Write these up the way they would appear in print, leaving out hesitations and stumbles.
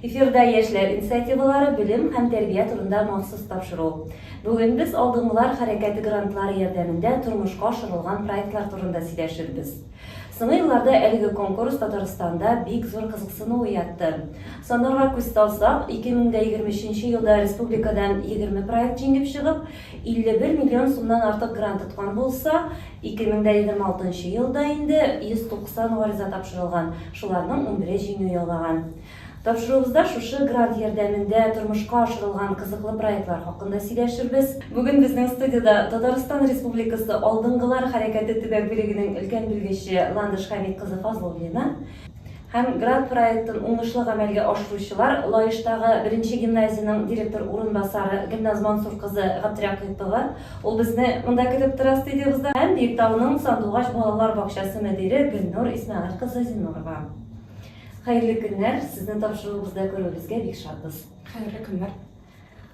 Эфирда яшьләр инициативалары, белем һәм тәрбия турында махсус тапшыру. Бүген без Алдынгылар хәрәкәте грантлары ярдәмендә тормышка ашырылган проектлар турында сөйләшербез. Соңгы елларда әлеге конкурс Татарстанда бик зур кызыксыну уятты. Саннарга күз салсак, 2023 елда республикадан 20 проект җиңеп чыгып, 51 миллион сумнан артык грант откан булса, 2026 елда инде 190 гариза тапшырылган, шуларның унбере җиңү яулаган. Тапшыруыбызда шушы грант ярдәмендә тормышка ашырылган кызыклы проектлар хакында сөйләшербез. Бүген безнең студиядә Татарстан Республикасы Алдынгылар хәрәкәте төбәк бүлегенең өлкән белгече Ландыш Хәмит кызы Фазлуллина һәм грант проектын уңышлы гамәлгә ашыручылар Лаештагы беренче гимназиянең директор урынбасары Гөлназ Мансур кызы Габдрәкыйпова, ул безне монда көтеп тора студиябездә, һәм Биектауның Сандугач балалар бакчасы мөдире Гөлнур Исмәгыйль кызы Зиннурова. Хәерле көннәр, сезне тапшыруыбызда күрүебезгә бик шатбыз. Хәерле көннәр.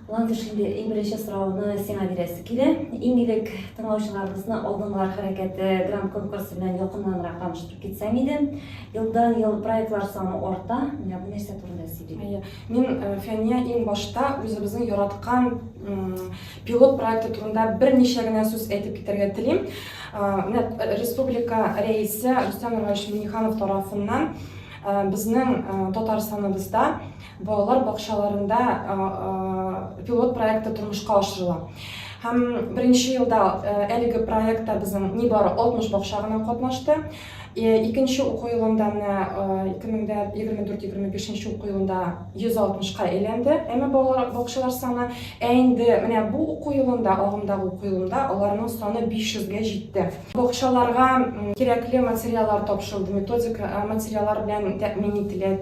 Ландыш, инде иң беренче сорауны сиңа бирәсе килә. Иң элек тыңлаучыларыбызны Алдынгылар хәрәкәте грант конкурсы белән якыннанрак таныштырып китсәң иде. Елдан-ел проектлар саны арта. Менә бу нәрсә турында сөйли? Әйе. Мин, э, Фәния, иң башта үзебезнең яраткан пилот проекты турында берничә генә сүз әйтеп китәргә телим. Менә республика рәисе Рөстәм Нургалиевич Миңнеханов тарафыннан безнең Татарстаныбызда балалар бакчаларында пилот проекты тормышка ашырыла. Һәм беренче елда әлеге проектта безнең нибары 60 бакча гына катнашты. Икенче уку елында менә 2024-25 уку елында 160-ка әйләнде, әмма балалар бакчалар саны. Ә инде менә бу уку елында, агымдагы уку елында аларның саны 500-гә җитте. Бакчаларга кирәкле материаллар тапшырылды, методик материаллар белән тәэмин ителә.